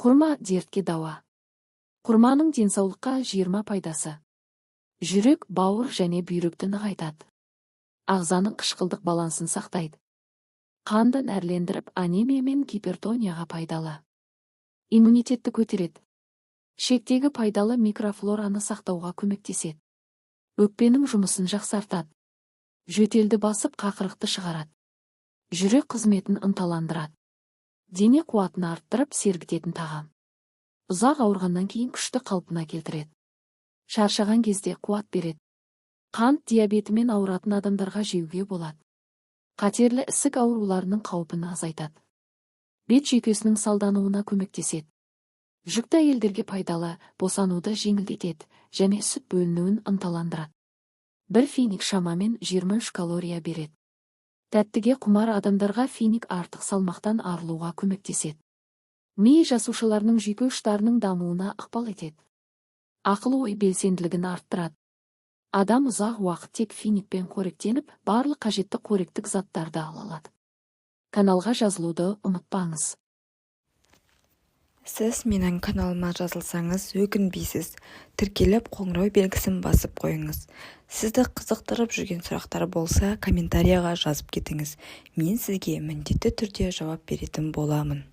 Құрма – дертке дауа. Құрманың денсаулыққа 20 пайдасы. Жүрек, бауыр және бүйректі нығайтады. Ағзаның қышқылдық балансын сақтайды. Қанды нәрлендіріп, анемия мен гипертонияға пайдалы. Иммунитетті көтереді. Ішектегі пайдалы микрофлораны сақтауға көмектеседі. Өкпенің жұмысын жақсартады. Жөтелді басып, қақырықты шығарады. Жүрек қызметін ынталандырады. Дене қуатын арттырып, сергітетін тағам. Ұзақ ауырғаннан кейін күшті қалпына келтіреді. Шаршаған кезде қуат береді. Қант диабетімен ауыратын адамдарға жеуге болады. Қатерлі ісік ауруларының қаупін азайтады. Бет жүйкесінің салдануына көмектеседі. Жүкті әйелдерге пайдалы, босануды жеңілдетеді және сүт бөлінуін ынталандырады. Бір финик шамамен 23 калория береді. Тәттіге құмар адамдарға финик артық салмақтан арылуға көмектеседі. Ми жасушаларының жүйке ұштарының дамуына ықпал етеді. Ақыл ой белсенділігін арттырады. Адам ұзақ уақыт тек финикпен қоректеніп, барлық қажетті қоректік заттарды ала алады. Каналға жазылуды ұмытпаңыз. Сіз менің каналыма жазылсаңыз, өкінбейсіз. Тіркеліп, қоңырау белгісін басып қойыңыз. Сізді қызықтырып жүрген сұрақтар болса, комментарияға жазып кетіңіз. Мен сізге міндетті түрде жауап беретін боламын.